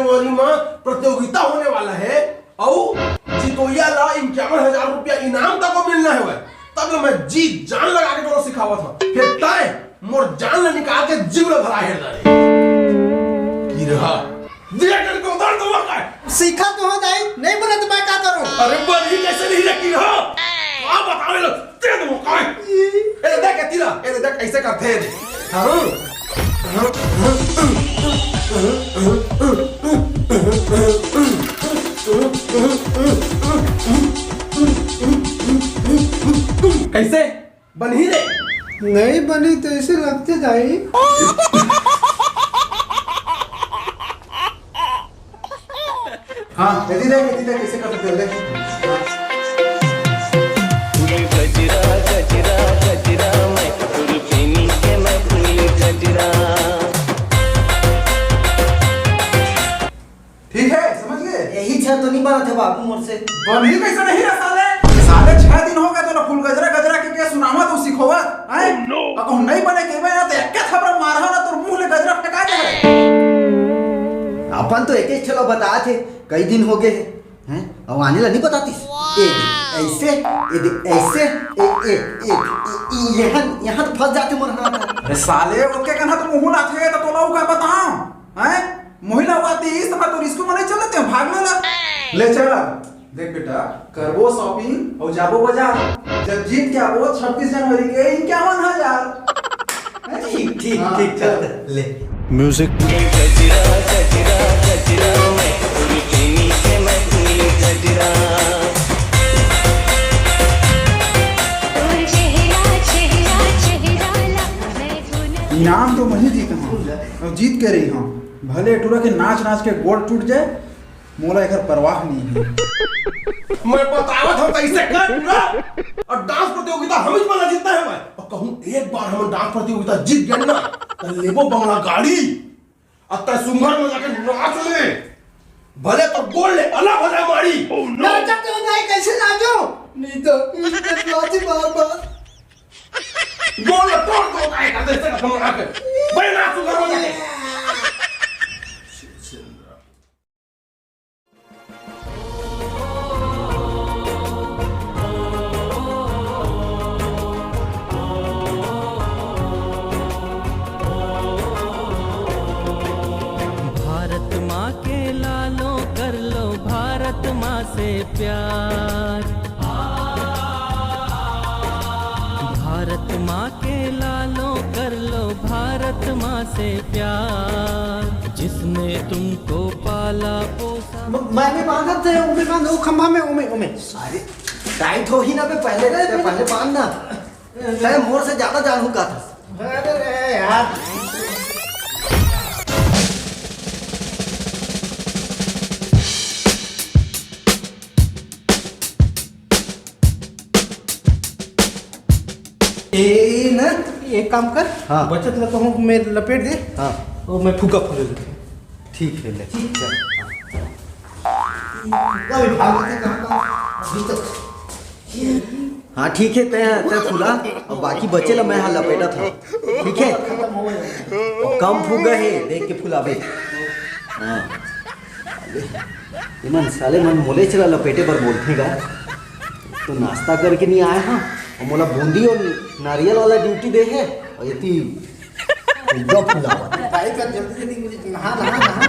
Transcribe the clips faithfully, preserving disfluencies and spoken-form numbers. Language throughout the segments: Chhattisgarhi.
जनवरी में प्रतियोगिता होने वाला है, अउ जीतोइया ला इक्यावन हजार रुपया इनाम तक को मिलना है भाई। तब ले मैं जी जान लगा के तोला सिखावत हूँ। फिर तय मोर जान ला निकाल के जीव ला भरा हेर डाले। की रहा? दिया करके उतार दूंगा काय? सीखा तो हो दाई, नहीं बने तो मैं का करूं? अरे बनी कैसे नहीं रखी रहा? आप बतावे लो, दे दूंगा काय? ए देख तीरा, ए देख ऐसे करते हैं। हाँ। कैसे? बनही रे। नहीं बनी तो ऐसे लगते दाई। हाँ, यदि देख, यदि देख, कैसे कर सकते हैं, देख। ठीक है, समझ गए? यही छह तो नहीं बनत है बाबू मोर से। बनही कैसे नहीं रहा साले? साले छह दिन हो गए तो ना फूल गजरा गजरा के, के सुनावा तो सिखोवत, हैं? Oh no! अब कहूँ नहीं बने के मैं ना तो एक थपड़ा मारा ना तो मुंह ले गजरा फेंका दे। अपन तो एक एक चलो बता थे, कई दिन हो गए हैं, हैं? अब आने ला नहीं बतातीस। ए दे, ऐसे, ए दे, ऐसे, ए, ए, ए, ए, ए, यहाँ, यहाँ तो फंस जाते मोर हाथ। अरे साले, ओके कन्हा तो मुंह लाथे तो तोला का बताऊं, हैं? महिला वाती इस समय तो रिस्क में नहीं चलते हैं, भाग लेला। ले चला। देख बेटा, करबो shopping और जाबो बाजार। जब जीत के आबो छब्बीस जनवरी के इक्यावन हजार। ठीक, ठीक, हाँ, ठीक, चल। चल, ले। Music। इनाम तो मैं ही जीता हूँ, और जीत के रही हूँ। भले टूरा के नाच नाच के गोड़ टूट जाए, मोला एकर परवाह नहीं है। मैं बतावत हूँ कैसे कर पूरा, और डांस प्रतियोगिता हम ही वाला जीतना है मैं। और कहूँ एक बार हम डांस प्रतियोगिता जीत गए ना, तो लेबो बंगला गाड़ी, और तय सुंघर में जाके नाच ले, भले तो गोड़ ले अलग हो जाए मारी। नाचत हो जाए कैसे नाचो, नहीं तो नाची बार बार। गोड़ ले तोड़ दो, काय कर दे से बंगला के। भाई नाच सुंघर में जाके। भारत माँ के लालो कर लो भारत माँ से प्यार। भारत माँ के लालो कर लो भारत माँ से प्यार, जिसने तुमको पाला पोसा। म-, मैं भी बांधत थे, उमे बांध, वो खंभा में, उमे, उमे। अरे, टाइट हो ही ना बे, पहले, अरे, पहले बांध ना। तय मोर से ज्यादा जानहू का था। अरे यार। ए, ए, ना, एक काम कर, हाँ। बचत ला कहूँ मैं लपेट दे, हाँ। वो मैं फुग्गा फूले दे। ठीक है, ले, चल। अभी भाग लेते कहाँ, कहाँ? अभी तक। हाँ, ठीक है, तय, तय फुला, अब बाकी बचे ला मैं हाँ लपेटा था, ठीक है? खत्म हो गया। और कम फुग्गा है, देख के फुलाबे। हाँ। ये मन साले मन मोले चला लपेटे बर बोलथे गा। तो नाश्ता करके नहीं आए हाँ, और मोला बूंदी और नारियल वाला ड्यूटी दे है, और ये ती फुग्गा फुलावा। भाई का जल्दी जल्दी मुझे नहा, नहा, नहा।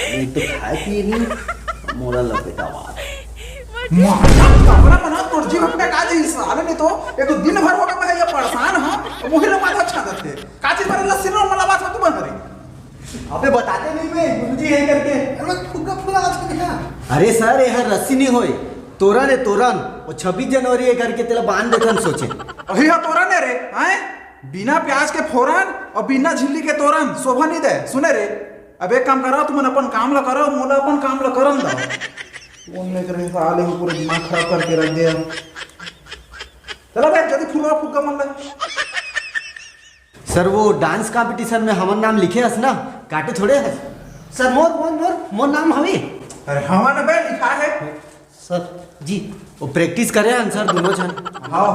एक तो खाए पिए नहीं, मोला लपेटा मार। मोहल्ला कपड़ा बना तोर जीव अपने का जी साले ने तो एक दिन भर हो गया है ये परेशान हाँ, मुहिर माथा छादत है। काची पर लस्सी रो मला बात तू बन रही। अबे बताते नहीं बे, गुरुजी है करके। अरे फुग्गा फुला आज क्या? अरे सर, ये हर रस्सी नहीं होए, तोरन है तोरन। वो छब्बीस जनवरी है करके तेला बांध देथन सोचे। अही हा तोरन है रे, हैं? बिना प्याज के फोरन और बिना झिल्ली के तोरन शोभा नहीं दे। सुने रे, अब एक काम करो, तुमन अपन काम ला करो, मोला अपन काम ला करन दो। कौन लेकर है साले को पूरा दिमाग खराब करके रख दिया। चलो भाई, जल्दी फुलवा फुग्गा मन ला। सर, वो डांस कंपटीशन में हमर नाम लिखे हस ना, काटे थोड़े हस? सर, मोर, मोर, मोर, मोर नाम हवे। अरे, हवा ना बे, लिखा है। सर जी, वो practice करे हन सर, दोनों झन। हाँ,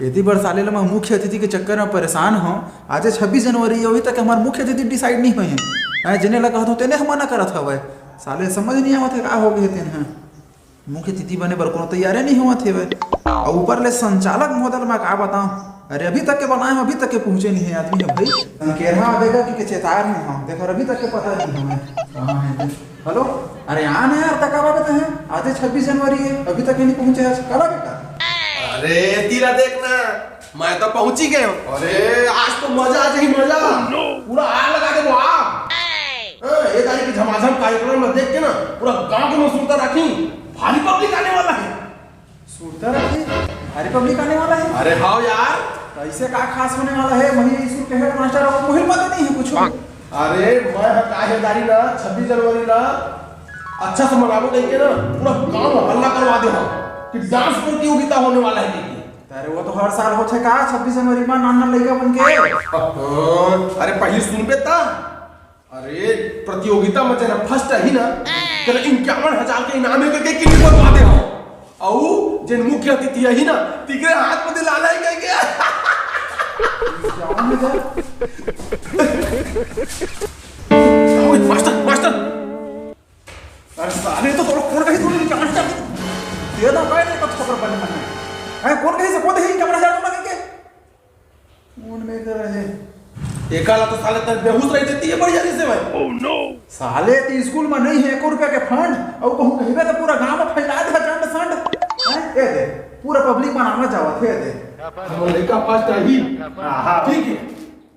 एती बर साले ल मैं मुख्य अतिथि के चक्कर में परेशान हूँ। आज छब्बीस जनवरी है, अभी तक हमार मुख्य अतिथि decide नहीं हुए हैं। मैं जेने ला कहत हूँ, तेने ह मना करत हवय। साले समझ नहीं आवत है, का हो गए तेन ह। मुख्य अतिथि बने बर कोनो तैयारी नहीं होवत हेवय। अउ ऊपर ले संचालक महोदय ल मैं का बताऊं, अरे अभी तक के बनाए हूं, अभी तक के पहुंचे नहीं है आदमी ह भाई। संकेरहा आबे गा कि के चेताए रहे हम, देख अभी तक के पता नहीं हमें कहाँ है। हेलो, अरे आ ना यार, तक आबे तो है, आज छब्बीस जनवरी है, अभी तक ये नहीं पहुंचे है, कला बेटा। अरे तीला देख ना, मैं तो पहुंच ही गए हूँ। अरे आज तो मजा आ जाही, मजा। पूरा आग लगा दे वो आग। हाँ, ये तारीख के झमाझम कार्यक्रम में देख के ना पूरा गांव के में सुरता राखी, भारी पब्लिक आने वाला है। सुरता राखी, भारी पब्लिक आने वाला है। अरे हाँ यार। कैसे का खास होने वाला है? वही स्कूल के हेडमास्टर और मुहिल पता नहीं है कुछ। अरे मैं ह का हेदारी ना छब्बीस जनवरी ना अच्छा से मनाबो कहिके ना पूरा गांव में हल्ला करवा दे हम कि डांस प्रतियोगिता होने वाला है कहिके। अरे वो तो हर साल होथे का छब्बीस जनवरी में नान नान लइका मन के। हाँ, अरे पहली सुनबे ता। अरे प्रतियोगिता में जेन फर्स्ट आही ना, तेला इक्यावन हजार के इनाम हे कहिके क्लिप बनवा दे हव। अउ जेन मुख्य अतिथि आही ना, तिकरे हाथ में दिलाना है कहिके। इक्यावन हजार? ओए, मास्टर, मास्टर। अरे साले तो तोर कोन कही तूने इक्यावन हजार? दे दा भाई, नहीं तो खबर बने मने। हैं, कोन कही से कोन दे इक्यावन हजार तोला कहिके? मूड में कर रहे। एकाला तो साले तर बेहोश रही देती है बढ़िया से भाई। Oh no! साले ती स्कूल में नहीं है एको रुपया के फंड, और कहूँ कहिबे तो पूरा गांव में फैला दे चंड संड। हैं? ए दे, पूरा पब्लिक बनाना जावत है दे। हम लइका फर्स्ट आही। हाँ, हाँ। ठीक है।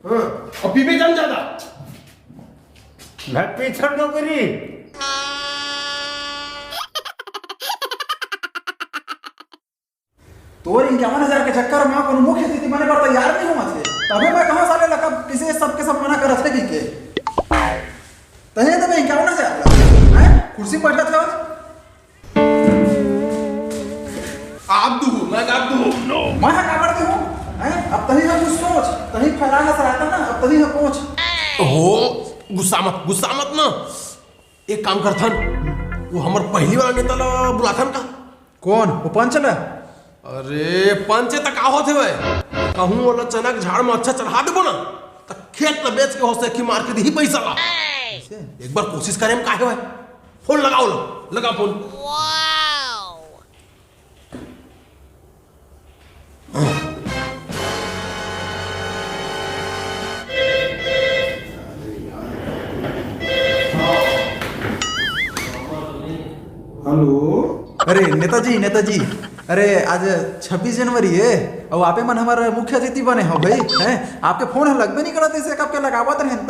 हाँ, अब पीबे जन ज्यादा। मैं पीछे नौकरी। तोर इक्यावन हजार के चक्कर में कोनो मुख्य अतिथि बने बर तैयार नहीं होवत हे। तभे मैं कहाँ साले लका किसे सबके सब मना करत हे कहिके। तहे तो मैं इक्यावन हजार ला, हैं? कुर्सी पर बैठत हवस। आप दू, मैं आप दू। मैं हा काबर दू? हैं? अब तही हम कुछ सोच, तही फैलाना सराता ना, अब तही हम पहुंच। ओहो, गुस्सा मत, गुस्सा मत ना। एक काम करथन, वो हमर पहली वाला नेता ला बुलाथन का? कौन? वो पंच ला? अरे, पंच त का होथे बे? कहूँ ओला चना के झाड़ में अच्छा चढ़ा देबो ना, त खेत ला बेच के हो सेखी मार के दिही पैसा ला। एक बार कोशिश करे में का हे बे? फोन लगाओ ला, लगा फोन। हेलो। अरे नेताजी, नेताजी, अरे आज छब्बीस जनवरी हे, अउ आपे मन हमर मुख्य अतिथि बने हो भाई, हैं? आपके फोन ह लगबे नहीं करत, इसे कब के लगावत रहेन त।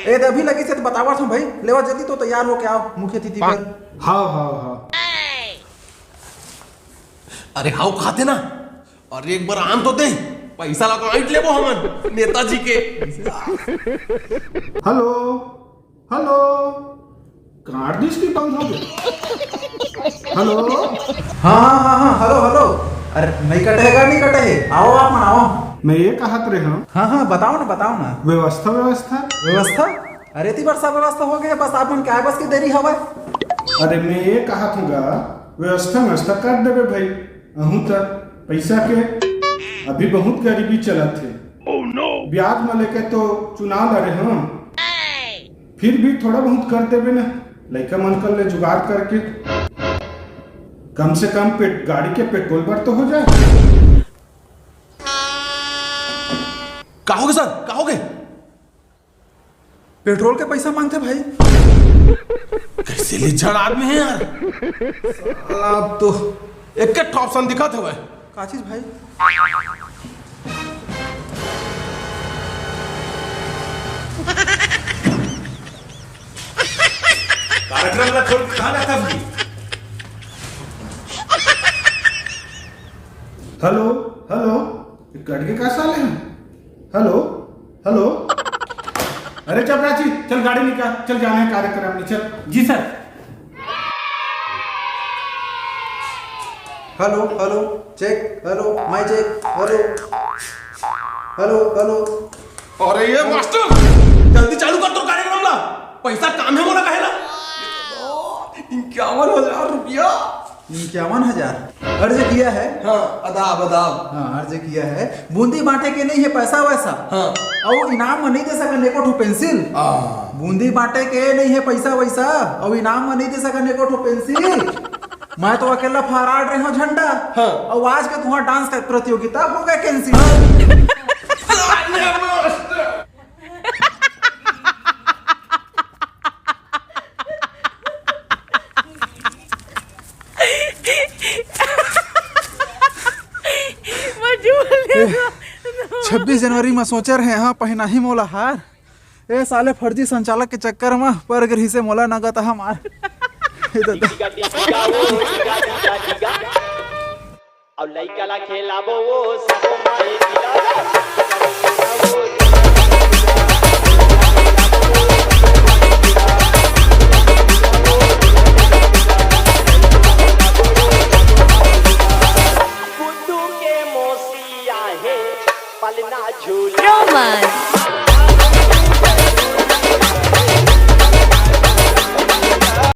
ए, त अभी लगी से त बतावत हूँ भाई, लेवा जल्दी तो तैयार होके आओ मुख्य अतिथि बर। हाँ, हाँ, हाँ। अरे हाव खाते ना, अरे एक बार आन तो दे, पैसा ला तो आंट लेबो हमन नेताजी के। हेलो, हेलो, काट दिस की बंद हो गया। हेलो। हाँ, हाँ, हाँ, हाँ, हेलो, हेलो। अरे नहीं कटे हे का, नहीं कटे हे, आओ आप मन आओ। मैं ये कहत रहे हूँ। हाँ, हाँ, बताओ ना, बताओ ना। व्यवस्था, व्यवस्था। व्यवस्था? अरे ती बर सब व्यवस्था हो गया, बस आप मन के आए बस की देरी हवय। अरे मैं ये कहत हूँ गा, व्यवस्था, व्यवस्था कर देबे भाई। अहूँ त पैसा के अभी बहुत गरीबी चलत हे। ब्याज म लेके तो चुनाव लड़े हन, फिर भी थोड़ा बहुत कर देबे ना, लइका मन कर ले जुगाड़ करके। कम से कम पेट-, गाड़ी के पेट्रोल बर तो हो जाए। का होगे सर, का होगे? पेट्रोल के पैसा मांगथे भाई। कैसे लिज्जड़ आदमी हे यार। साला अब तो एक के ठॉपसन दिखत हवय। का चीज भाई? कार्यक्रम ला छोड़ के कहाँ जाता भाई? हेलो, हेलो, ये कट के का साले हे? Hello, hello. अरे चपरासी, चल गाड़ी निकाल, चल जाना हे कार्यक्रम में, चल। जी sir. Hello, hello, check, hello, mic check, hello, hello, hello. अरे ये मास्टर, जल्दी चालू कर तो कार्यक्रम ला, पैसा काम हे मोला कहे ला। इक्यावन हजार रुपया। इक्यावन हजार। अर्ज किया है। हाँ, अदाब, अदाब। हाँ, अर्ज किया है। बूंदी बांटे के नहीं है पैसा वैसा। हाँ। अउ इनाम में नहीं दे सकन एको ठो पेंसिल। हाँ। बूंदी बांटे के नहीं है पैसा वैसा, अउ इनाम में नहीं दे सकन एको ठो पेंसिल। मैं तो अकेला फहरात रहे हूँ झंडा। हाँ। अउ आज के तुम्हारा डांस का प्रतियोगिता हो गया कैंसिल। छब्बीस जनवरी में सोचे रहे हाँ पहनाही मोला हार। ए साले फर्जी संचालक के चक्कर में पर गरही से मोला नगद हमार। अउ लइका ला खेलाबो वो सबो माई पिला। बुद्धू के मौसी आहे, पलना झूला। Roman।